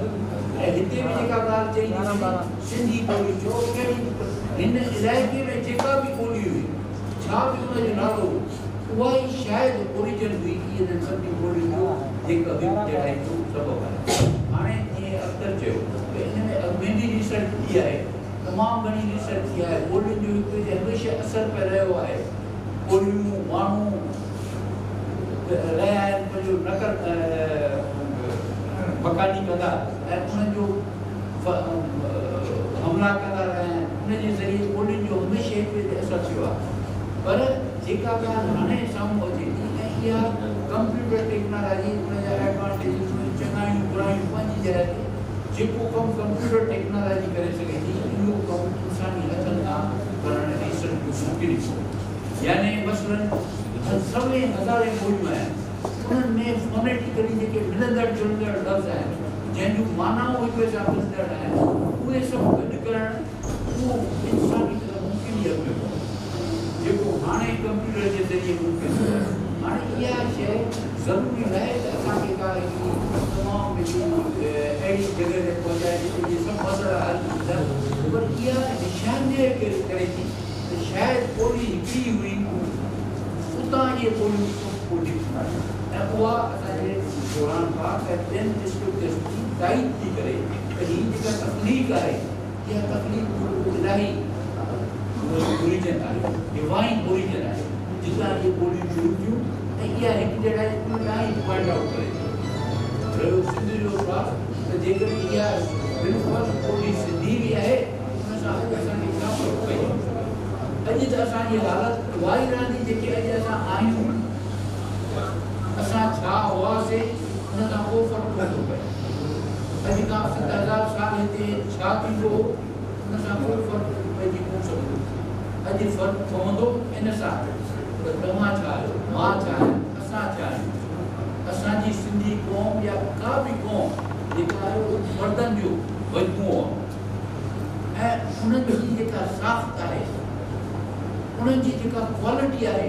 ۽ هتي به جيڪا ڳالهه چئي ٿي وڃي سنڌي ٻولي چئو ڪهڙي به هن علائقي ۾ جيڪا به ٻولي هئي ڇا به ان جو نالو هو اها ئي شايد اوريجن هئي انهن سڀني ٻولين جو جيڪا هڪجهڙائي جو سبب آهي. هاڻي جيئن اختر چيو ته ان ۾ اڳ ۾ به ريسرچ ٿي آهي، تمام گهڻي ريسرچ ٿي آهي، ٻولين جو هڪ ٻئي تي هميشه اثر پئي رهيو آهي، ٻوليون ماڻهو رهيا آهن پنهنجو نقل مڪاني ڪندا ۽ انهن جو حملا ڪندا رهيا آهن، ان جي ذريعي ٻولين جو هميشه هڪ ٻئي تي اثر ٿيو آهي پر جيڪا ڳالهه هاڻي سامهون اچي ٿي ۽ اها ڪمپيوٽر ٽيڪنالاجي ان جا ايڊوانٽيجز ان جون چڱايون برايون پنهنجي جاء تي جيڪو ڪم ڪمپيوٽر ٽيڪنالاجي ڪري سگهي ٿي اهو ڪم انساني هٿن سان ڪرڻ ريسرچ جو ممڪن ئي ڪونهي يعني مثلاً سوين هزارين ٻوليون آهن انهن ۾ فونيٽيڪلي جيڪي ملندڙ جلندڙ لفظ آهن جنهن جون معنائون هڪ ٻئي سان ملندڙ آهن اهي سڀ گڏ ڪرڻ اهو انساني طرح ممڪن ئي اڳ ۾ ڪونهي جيڪو هاڻي ڪمپيوٽر جي ذريعي ممڪن ٿيو آهي. هاڻي اها شيء ضروري ناهي ته اسان کي ڪا هڪڙي تمام هڪڙي اهڙي جڳهه تي پهچائي جتي اهي سڀ مسئلا حل ٿي ويندا پر اها نشاندهي ڪري ٿي ته شايد ٻولي هڪڙي هئي اتان اهي ٻوليون سڀ پوء نڪتيون ۽ اها اسان جي قرآن پاڪ ۽ ٻين اسڪرپچرس جي تائيد ٿي ڪري ته هي جيڪا تخليق آهي اها تخليق جو الاهي اوريجن آهي، ڊوائن اوريجن آهي، جتان اهي ٻوليون شروع ٿيون ۽ اها هڪجهڙائي ان ڏانهن ئي پوائنٽ آئوٽ ڪري ٿي. رهيو سنڌ جو سوال ته جيڪڏهن اها بالفرض ٻولي سنڌي به آهي ان سان اڄ اسان کي ڇا فرق پئجي ٿو؟ اڄ ته اسان جي حالت اها ئي رهندي جيڪي اڄ اسان آهيون. اسان ڇا هئاسين ان سان ڪو فرق ڪونه ٿو پئي. اڄ کان 7000 سال هتي ڇا ٿيندو هو ان سان ڪو فرق پئجي ڪونه سگهندو. اڄ فرق پوندو ان سان ته توهان ڇا آهيو، مان ڇا آهيان، اسان ڇا آهيون. اسان جي سنڌي قوم يا ڪا به قوم جيڪا آهي اهو فردن جو مجموعو آهي ۽ انهن جي جيڪا ساخت آهي، انهن جي جيڪا ڪوالٽي آهي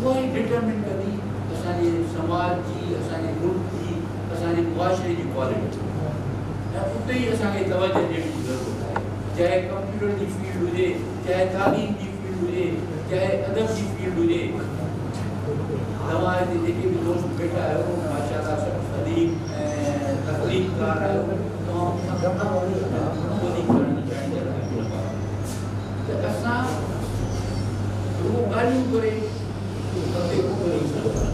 اها ئي ڊٽرمن ڪندي اسان جي سماج جي، اسان جي ملڪ جي، اسان جي معاشري جي ڪوالٽي ۽ اتي ئي اسان کي توجه ڏيڻ جي ضرورت آهي چاهي ڪمپيوٽر جي فيلڊ هجي، چاهي تعليم جي فيلڊ هجي، چاهي ادب جي فيلڊ هجي. توهان هتي جيڪي به دوست ويٺا آهيو ماشاء الله سڀ اديب ۽ تخليقڪار آهيو توهان مون کان تمام وڌيڪ ڪرڻ چاهيندڙ آهيو ته اسان رڳو ڳالهيون ڪري اڳتي ڪونه وڃي سگهنداسين.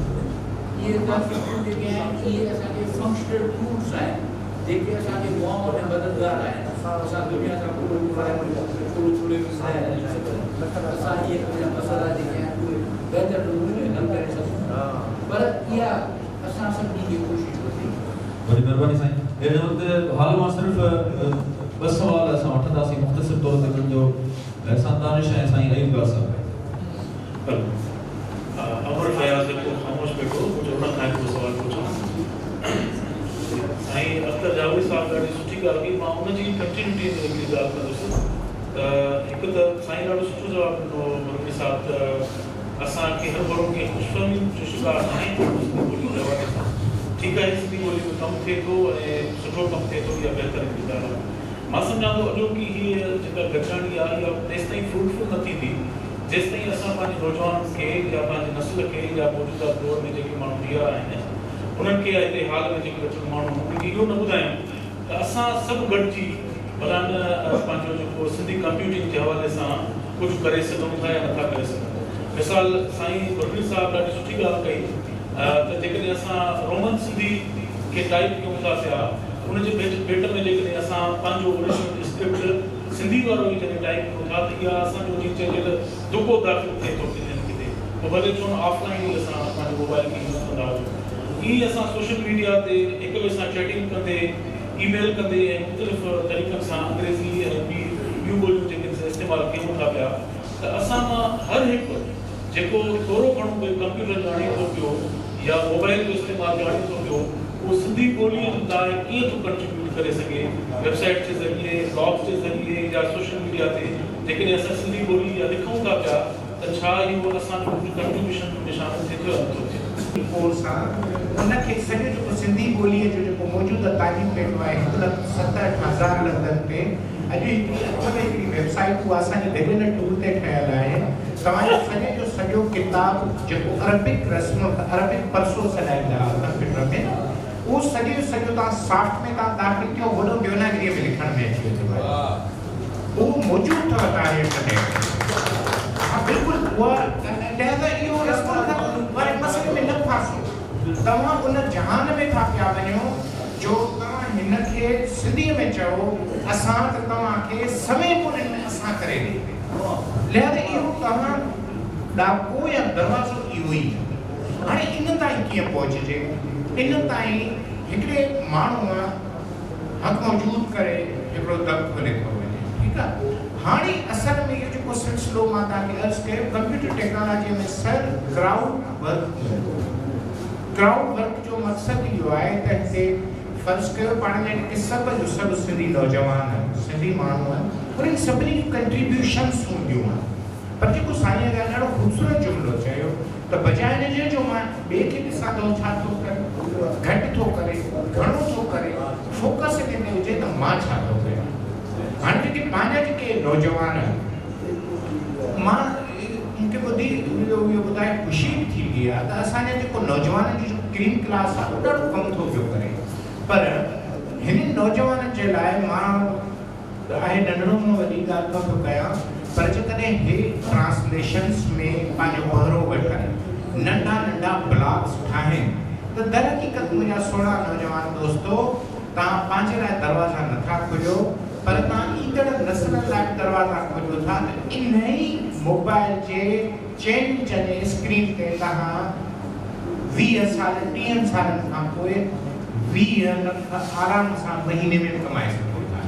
اهي تحقيقون جيڪي آهن اهي اسان جي فنڪشنل ٽولز آهن جيڪي اسان جي معاون ۽ مددگار آهن. اسان دنيا سان ڪو به ڇوڙ ڇوڙي به ناهي هلي سگهندا. اسان اهي پنهنجا مسئلا جيڪي آهن اهي بهتر نموني ۾ حل ڪري سگهون ٿا پر اها اسان سڀني کي ڪوشش گهرجي. وڏي مهرباني سائين. هن وقت حال مان صرف ٻه سوال اسان وٺنداسين مختصر طور تي انهن جو احسان دانش ۽ سائين ايوب گاد صاحب. امر فياض جيڪو خاموش ويٺو هو مون چيو ان کان هڪڙو سوال پڇان. سائين اختر جاويد صاحب ڏاڍي سٺي ڳالهه ڪئي مان ان جي ڪنٽينيوٽي ۾ هڪڙي ڳالهه ڪندس ته هڪ ته سائين ڏاڍو سٺو جواب ڏنو مرغني صاحب ته اسان کي هرڀرو ڪنهن خوشفهمي جو شڪار ناهي ٿيڻو سنڌي ٻولي جي حوالي سان. ٺيڪ آهي سنڌي ٻولي ۾ ڪم ٿئي ٿو ۽ سٺو ڪم ٿئي ٿو اها بهتر هڪڙي ڳالهه آهي. مان سمجهان ٿو اڄوڪي هيء جيڪا گڏجاڻي آهي اها تيستائين فروٽفل نه ٿيندي جيستائين اسان پنهنجي نوجوانن کي يا پنهنجي نسل کي يا موجوده دور ۾ جيڪي ماڻهو جيئرا آهن انهن کي يا هتي حال ۾ جيڪي ويٺل ماڻهو آهن انهن کي اهو نه ٻڌايون ته اسان سڀ گڏجي ڀلا نه پنهنجو جيڪو سنڌي ڪمپيوٽنگ جي حوالي سان ڪجهه ڪري سگهون ٿا يا نٿا ڪري سگهون. مثال سائين برغني صاحب ڏاڍي سٺي ڳالهه ڪئي ته جيڪڏهن اسان رومن سنڌي کي ٽائيپ ڪيون ٿا پيا ان جي ڀيٽ ۾ جيڪڏهن اسان پنهنجو اوريجنل اسڪرپٽ سنڌي وارو ئي جڏهن ٽائيپ ڪيون ٿا ته اها اسان جو جيئن چئجي ته دڪو داخل ٿئي ٿو ڪٿي نه ڪٿي، پوء ڀلي ڇو نه آف لائين ئي اسان پنهنجي موبائل کي يوز ڪندا هجون. ائين ئي اسان سوشل ميڊيا تي هڪ ٻئي سان چيٽنگ ڪندي، اي ميل ڪندي ۽ مختلف طريقن سان انگريزي ۽ ٻي ٻيون ٻوليون جيڪي اسان استعمال ڪيون ٿا پيا ته اسان مان هر هڪ جيڪو ٿورو گهڻو به ڪمپيوٽر ڄاڻي ٿو پيو يا موبائل جو استعمال ڄاڻي ٿو پيو اهو سنڌي ٻوليء لاء ڪيئن ٿو ڪنٽريبيوٽ ڪري سگهي، ويب سائيٽ جي ذريعي، بلاگز جي ذريعي يا سوشل ميڊيا تي جيڪڏهن اسان سنڌي ٻولي يا لکون ٿا پيا ته ڇا اهو اسان جو ڪجهه ڪنٽريبيوشن ۾ شامل ٿئي ٿو يا نٿو ٿئي؟ ڪورس آ ان کي سڄو جيڪو سنڌي ٻوليء جو جيڪو موجوده تعليم پهلو آهي هڪ لک ست اٺ هزار لفظن تي اڄ هڪڙي اٿو هڪڙي ويب سائيٽ اها اسان جي گڏيل ٽول تي ٺهيل آهي توهان جو سڄي جو سڄو ڪتاب جيڪو عربڪ رسم عربڪ پرسو سڏائيندا ها ڪمپيوٽر ۾ اهو سڄي جو سڄو توهان سافٽ ۾ توهان داخل ٿيو هوڏو ديوناگريء ۾ لکڻ ۾ اچي ويندو آهي اهو موجود اٿو توهان جي انٽرنيٽ تي. ها بلڪل اها لهذا اهو رسم الخط واري مسئلي ۾ نه ڦاسو. توهان ان جهان ۾ ٿا پيا وڃو جو توهان هن کي سنڌيء ۾ چئو اسان ته توهان کي سوين ٻولين ۾ اسان ڪري ڏئي. لهذا اهو توهان ڏاڪو يا دروازو اهو ئي آهي. هاڻي ان تائين ڪيئن پهچجي؟ ان تائين هڪڙي ماڻهوء حق موجود ڪري هڪڙو دڳ کولي ٿو وڃي. ٺيڪ آ. هاڻي اصل ۾ اهو جيڪو سلسلو مان توهان کي عرض ڪيو ڪمپيوٽر ٽيڪنالاجيء ۾ سر ڪرائوڊ ورڪ هوندو. ڪرائوڊ ورڪ جو مقصد اهو آهي ته هتي فرض ڪيو پاڻ ۾ جيڪي سڀ جو سڀ سنڌي نوجوان آهن، سنڌي ماڻهو آهن، انهن سڀني جون ڪنٽريبيوشنس هونديون آهن. پر جيڪو سائين اڳيان ڏاڍو خوبصورت جملو چيو ته بجاء ان جي جو مان ٻئي کي ڏسان ته هو ڇا ٿو ڪري، گهٽ ٿو ڪري، گهڻو ٿو ڪري، فوڪس ان تي هجي ته مان ڇا ٿو ڪيان. هاڻي جيڪي پنهنجا جيڪي نوجوان آهن، مان مون کي ٻڌي اهو ٻڌائي خوشي به ٿيندي آهي ته اسان جا جيڪو نوجوانن جو جيڪو ڪريم ڪلاس آهي اهو ڏاڍو ڪم ٿو پيو ڪري پر هنن نوجوانن جي لاء مان ته آهي ننڍڙو مان وڏي ڳالهه نه ٿو ڪيان پر جيڪڏهن هي ٽرانسليشنس ۾ پنهنجو بهرو وٺن، ننڍا ننڍا بلاگس ٺاهين ته درحقيقت منهنجا سهڻا نوجوان دوستو توهان پنهنجي لاء دروازا نه ٿا کوليو پر توهان ايندڙ نسلن لاء به دروازا کوليو ٿا ته انهي موبائل جي چئن انچن جي اسڪرين تي توهان 20 سال 30 سالن کان پوء 20 لک آرام سان مهيني ۾ به ڪمائي سگهو ٿا.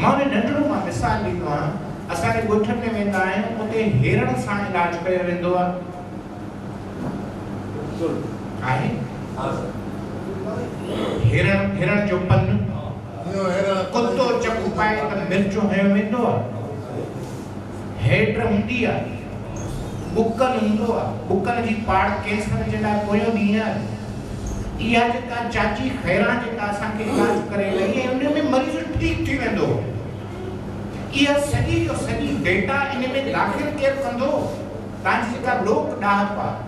مان ان ننڍڙو مان مثال ڏيندو آهيان، اسان جي ڳوٺن ۾ ويندا آهيون اتي هيرڻ سان علاج ڪيو ويندو آهي. آهي؟ هيرڻ، هيرڻ جو پن، ڪتو چڪ پائي ته مرچ هنيو ويندو آهي. هيڊ هوندي آهي، ٻڪن هوندو آهي، ٻڪن جي پاڙ ڪينسر جي لاء پويون ڏينهن آهي. اها جيڪا چاچي خيران جيڪا اسان کي علاج ڪري وئي ۽ ان ۾ مريض ٺيڪ ٿي ويندو هو. اها سڄي جو سڄي ڊيٽا ان ۾ داخل ڪير ڪندو؟ توهان جي جيڪا لوڪ ڏاهپ آهي.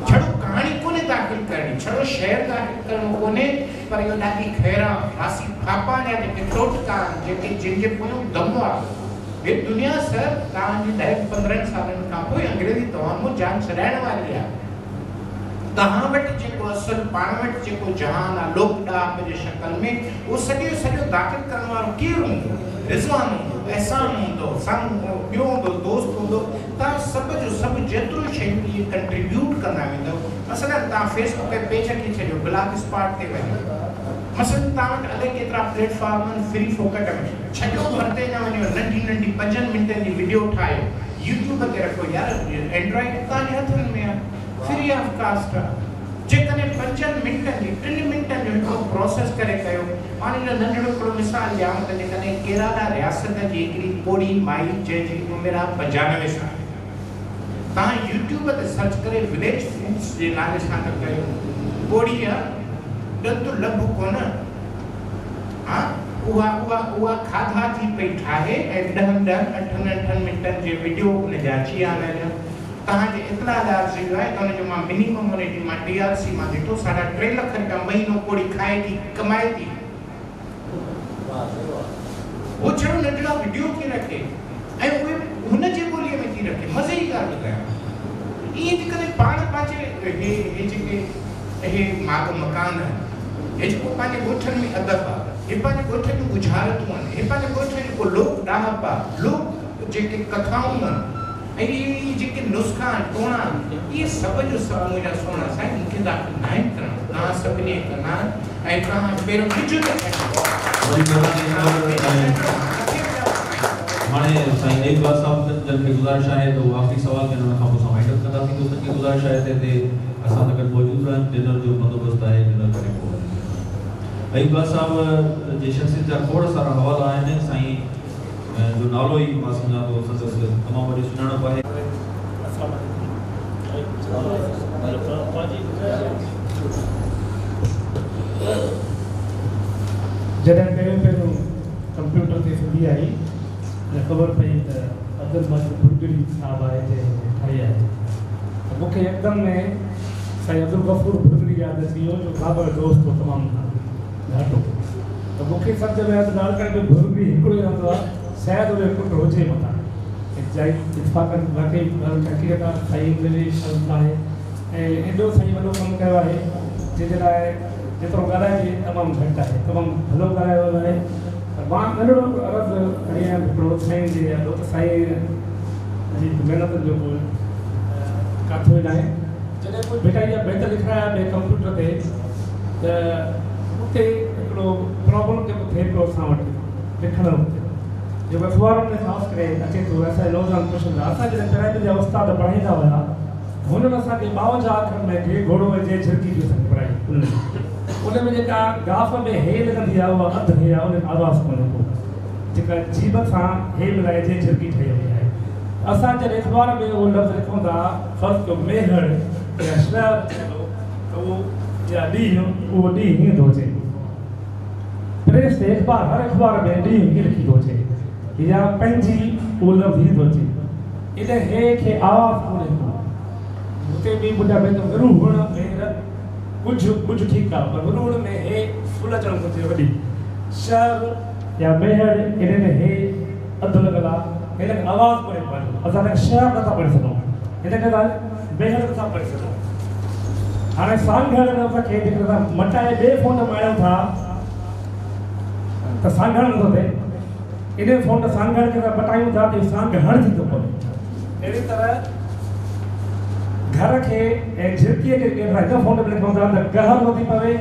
ڇڙو ڪهاڻي ڪونهي داخل ڪرڻي، ڇڙو شعر داخل ڪرڻو ڪونهي، پر اهو ڏاڏي خيران، ماسي ڦاپان جا جيڪي ٽوٽڪا آهن، جيڪي جن جي پويون دم آهي. هي دنيا سر توهان جي ڏهن پندرهن سالن کان پوء انگريزي توهان مون جان ڇڏائڻ واري آهي. توهان وٽ جيڪو اصل پاڻ وٽ جيڪو جهان آهي لوڪ ڏاهپ جي شڪل ۾ اهو سڄو سڄو داخل ڪرڻ وارو ڪير هوندو؟ رضوان هوندو، احسان هوندو، سامهون ٻيو هوندو، دوست هوندو، توهان سڀ جو سڀ جيتريون شيون اهي ڪنٽريبيوٽ ڪندا ويندؤ مثلا توهان فيس بڪ ۽ پيج کي ڇڏيو بلاگ اسپاٽ تي وڃو مثلا توهان وٽ الائي ڪيترا پليٽ فارم آهن فري فوڪٽ ۾ ڇڏيو پرتي نه وڃو ننڍي ننڍي پنجن منٽن جي وڊيو ٺاهيو يوٽيوب تي رکو يار اينڊرائيڊ توهان جي هٿن ۾ آهي فري آف ڪاسٽ آهي جيڪڏهن پنجن منٽن جي ٽن منٽن جو هڪڙو پروسيس ڪري ڪيو مان ان جو ننڍڙو هڪڙو مثال ڏيانو ته جيڪڏهن ڪيرالا رياست جي هڪڙي پوڙهي مائي جنهن جي عمر آهي 95 سال توهان يوٽيوب تي سرچ ڪري وليج فوڊس جي نالي سان ته ڪيو پوڙهي آ ڏند لڀ ڪونه ها اها اها اها کاڌا ٿي پئي ٺاهي ۽ ڏهن ڏهن اٺن اٺن منٽن جي وڊيو ان جا اچي ويا آهن توهان جي اطلاع لاء عرض اهو آهي ته ان جو مان منيمم ان جي مان ٽي آر سي مان ڏٺو ساڍا ٽي لک رپيا مهينو پوڙهي کائي ٿي ڪمائي ٿي. هو ڇڙو ننڍڙا وڊيو ٿي رکي ۽ اهي به هن جي ٻوليء ۾ ٿي رکي. مزي جي ڳالهه ٻڌايان. ائين جيڪڏهن پاڻ پنهنجي هي هي جيڪي اهي ماڳ مڪان آهن، هي جيڪو پنهنجي ڳوٺن ۾ ادب آ، هي پنهنجي ڳوٺ جون ڳجهارتون آهن، هي پنهنجي ڳوٺ جو جيڪو لوڪ ڏاهپ آ، لوڪ جيڪي ڪٿائون آهن ۽ اهي جيڪي نسخا آهن، ٽوڻا آهن، اهي سڀ جو سڀ منهنجا سهڻا سائين مون کي داخل ناهن ڪرڻا، توهان سڀني کي ڪرڻا آهن ۽ توهان پهريون ٻج ته ڇڏيو. وڏي مهرباني انور ۽ هاڻي سائين ايوب گاد صاحب جن کي گذارش آهي ته هو آخري سوال ڪن ان کان پوء اسان وائنڊ اپ ڪنداسين دوستن کي گذارش آهي ته هتي اسان سان گڏ موجود رهن ڊنر جو بندوبست آهي ڊنر ڪري پوء وڃن ايوب گاد صاحب جي شخصيت جا کوڙ سارا حوالا آهن سائين جو نالو ئي مان سمجهان ٿو سندس تمام وڏي سڃاڻپ آهي. جڏهن پهريون پهريون ڪمپيوٽر تي سنڌي آئي ۽ خبر پئي ته عبدالماجد ڀرڳڙي صاحب آهي جنهن هي ٺاهي آهي ته مون کي يڪدم ۾ سائين عبدالغفور ڀرڳڙي ياد اچي ويو جو بابا جو دوست هو تمام گهاٽو ته مون کي سمجهه ۾ آيو ته لاڙڪاڻي ۾ ڀرڳڙي هڪڙو ئي رهندو آهي شايد ان جو پٽ هجي متان جائي اتفاقن واقعي ڳالهه حقيقت آهي سائين ان جي شرط آهي ۽ ايڏو سائين وڏو ڪم ڪيو آهي جنهن جي لاء جيترو ڳالهائجي تمام گهٽ آهي تمام ڀلو ڳالهايو ويو آهي پر مان ننڍڙو هڪڙو عرض کڻي آيم هڪڙو سائين جي آڏو ته سائين جي محنتن جو ڪو ڪاٿو ئي ناهي جڏهن ڪو ڀٽائي جا بيت لکرايا پئي ڪمپيوٽر تي ته اتي هڪڙو پرابلم جيڪو ٿئي پيو اسان وٽ لکڻ وقت جيڪو اخبارن ۾ خاص ڪري اچي ٿو اسان جا نوجوان پڇن ٿا اسان جڏهن پرائمري جا استاد پڙهائيندا هيا هنن اسان کي 52 اکرن ۾ گهي گهوڙو ۽ جي جهرڪي جي اسان کي پڙهائي. ان ۾ جيڪا گاف ۾ هي لڳندي آهي اها اڌ هي آهي ان ۾ آواز ڪونهي ڪو. جيڪا جيم سان هي ملائي جي جهرڪي ٺهي وئي آهي. اسان جڏهن اخبار ۾ اهو لفظ لکون ٿا فرض ڪيو ميهڙ يا شهر ٿيندو ته اهو يا ڏينهن اهو ڏينهن هيئن ٿو اچي. پريس تي اخبار هر اخبار ۾ ڏينهن هيئن لکي ٿو اچي يا پنهنجي اهو لفظ هيئن ٿو اچي. ان هي کي آواز ڪونهي ڪو. هتي به منهنجا بيت وروهڻ ۾ نه ڪجهه ڪجهه ٺيڪ آ پر وروهڻ ۾ هي فل اچڻ گهرجي وڏي شهر يا ميهڙ ان ۾ هي اڌ لڳل آ هن کي آواز ڪونهي پنهنجو اسان هن کي شهر نٿا پڙهي سگهون هن کي اسان ميهڙ نٿا پڙهي سگهون هاڻي سانگهڙ لفظ کي جيڪڏهن اسان مٽائي ٻئي فونٽ ۾ آڻيون ٿا ته سانگهڙ نٿو ٿئي. انهيء فونٽ سانگهڙ کي اسان مٽايون ٿا ته اهو سانگهڙ ٿي ٿو پوي. اهڙيء طرح گهر کي ۽ جهرڪيء کي جيڪڏهن اسان هڪ فونٽ ۾ لکون ٿا ته گهر ٿو ٿي پوي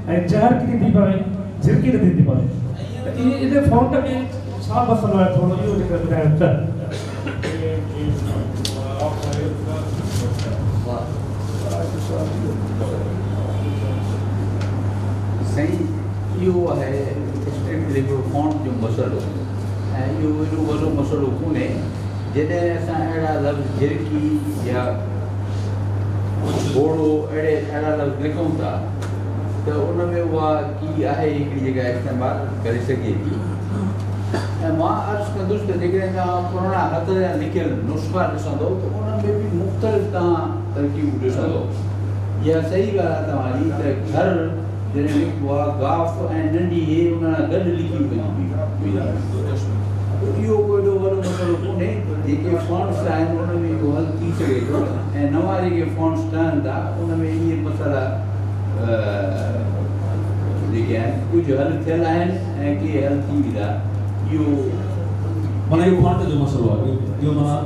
۽ جهرڪي ٿي ٿي پوي، جهرڪي نٿي ٿي پوي. ته اهي انهيء فونٽ ۾ ڇا مسئلو آهي ٿورو اهو جيڪڏهن ٻڌايو ته. سائين اهو آهي اسٽرڪٽلي هڪڙو فونٽ جو مسئلو ۽ اهو ايڏو وڏو مسئلو ڪونهي جڏهن اسان اهڙا لفظ جهرڪي يا گهوڙو اهڙي اهڙا لفظ لکون ٿا ته ان ۾ اها ڪي آهي هڪڙي جيڪا استعمال ڪري سگهجي ٿي ۽ مان عرض ڪندس ته جيڪڏهن توهان پراڻا هٿ جا لکيل نسخا ڏسندو ته انهن ۾ به مختلف توهان ترڪيبون ڏسندو اها صحيح ڳالهه آهي توهان جي ته گهر جڏهن لکبو آهي گاف ۽ ننڍي هي ان سان گڏ لکي وڃبي هئي ته اهو ڪو ايڏو وڏو مسئلو ڪونهي جيڪي فونٽس آهن ان ۾ اهو حل ٿي سگهي ٿو ۽ نوان جيڪي فونٽس ٺهن ٿا ان ۾ اهي مسئلا جيڪي آهن ڪجهه حل ٿيل آهن ۽ ڪي حل ٿي ويندا اهو معنيٰ اهو فونٽ جو مسئلو آهي اهو معنيٰ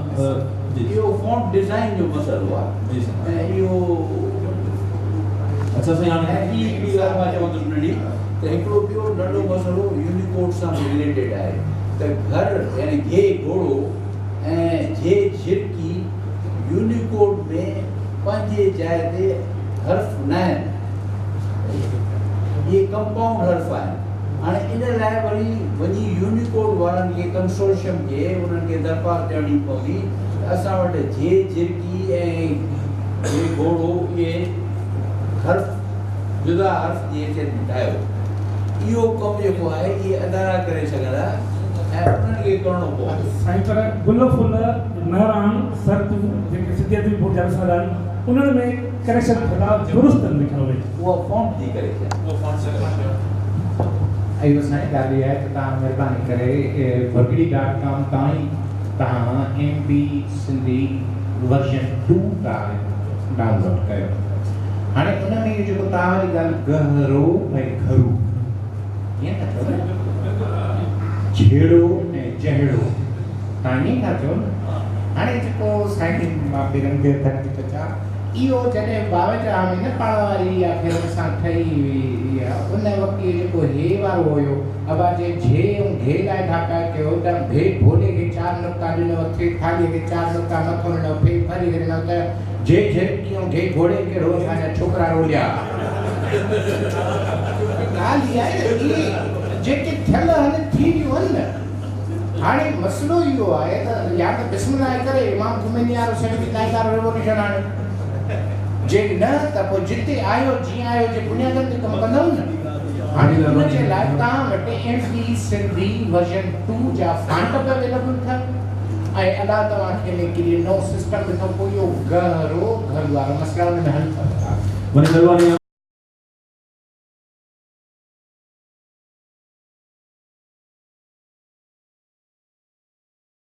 جي اهو فونٽ ڊزائن جو مسئلو آهي جي سائين ۽ اهو اڇا سائين هاڻي ۽ ٻي هڪڙي ڳالهه مان چوندس ننڍي ته هڪڙو ٻيو ننڍو مسئلو يونيڪوڊ سان به رليٽيڊ آهي ته گهر يعني گهي گهوڙو ۽ جهي جهرڪي يونيڪوڊ ۾ پنهنجي جاء تي حرف ناهن اهي ڪمپائونڊ حرف آهن هاڻي ان لاء وري وڃي يونيڪوڊ وارن کي ڪنسورشيم کي انهن کي درخواست ڏيڻي پوندي ته اسان وٽ جهي جهرڪي ۽ گهي گهوڙو اهي حرف جدا حرف جي حيثيت ۾ ٺاهيو. اهو ڪم جيڪو آهي اهي ادارا ڪري سگهندا ۽ انهن کي ڪرڻو پوندو. سائين پر گل ڦل، مهراڻ، سرتون جيڪي سنڌي ادبي بورڊ جا رسالا آهن انهن ۾ ڪريڪشن ٿيل آهي درست لکيل اهي. اها فونٽ جي ڪريڪشن. اهو سائين ڳالهه اها آهي ته توهان مهرباني ڪري ڀرڳڙي ڊاٽ ڪام تان ئي توهان ايم بي سنڌي ورزن 2 توهان ڊائونلوڊ ڪيو. هاڻي ان ۾ اهو جيڪو توهان واري ڳالهه گهرو ۽ گهرو ائين ٿا چئو نه، جهيڙو ۽ جهڙو توهان ائين ٿا چئو نه. هاڻي جيڪو سائين مان پيرن کي هٿن کي ٿو چوان، اهو جڏهن 52 ۾ نه پاڻ واري اها ڦرن سان ٺهي هئي اها ان وقت اهو جيڪو هي وارو هيو ابا جي جهي ۽ گهي لاء ٿا پيا ڪيو ته ڀي ڀولي کي چار نقطا ڏنو ٿي ٿالهيء کي چار نقطا مٿو ڏنو ڦي ڦري کي ڏنو ته جهي جهرڪي ۽ گهي گهوڙي ڪهڙو اسان جا ڇوڪرا روليا. ڳالهه اها آهي ته اهي جيڪي ٿيل آهن ٿي ويون آهن نه. هاڻي مسئلو اهو آهي ته يا ته بسم الله ڪري امام خميني وارو سيونٽي نائين وارو ريووليوشن آڻيو، جي نه ته پوء جتي آهيو جيئن آهيو جي بنيادن تي ڪم ڪندؤ نه. هاڻي ان جي لاء توهان وٽ ايم پي سنڌي ورزن 2 جا فانٽ به اويليبل اٿو ۽ الله توهان کي نيڪي ڏي نئون سسٽم ڏٺو پوء اهو گهرو گهر وارا مسئلا ان ۾ حل ٿا. وڏي مهرباني.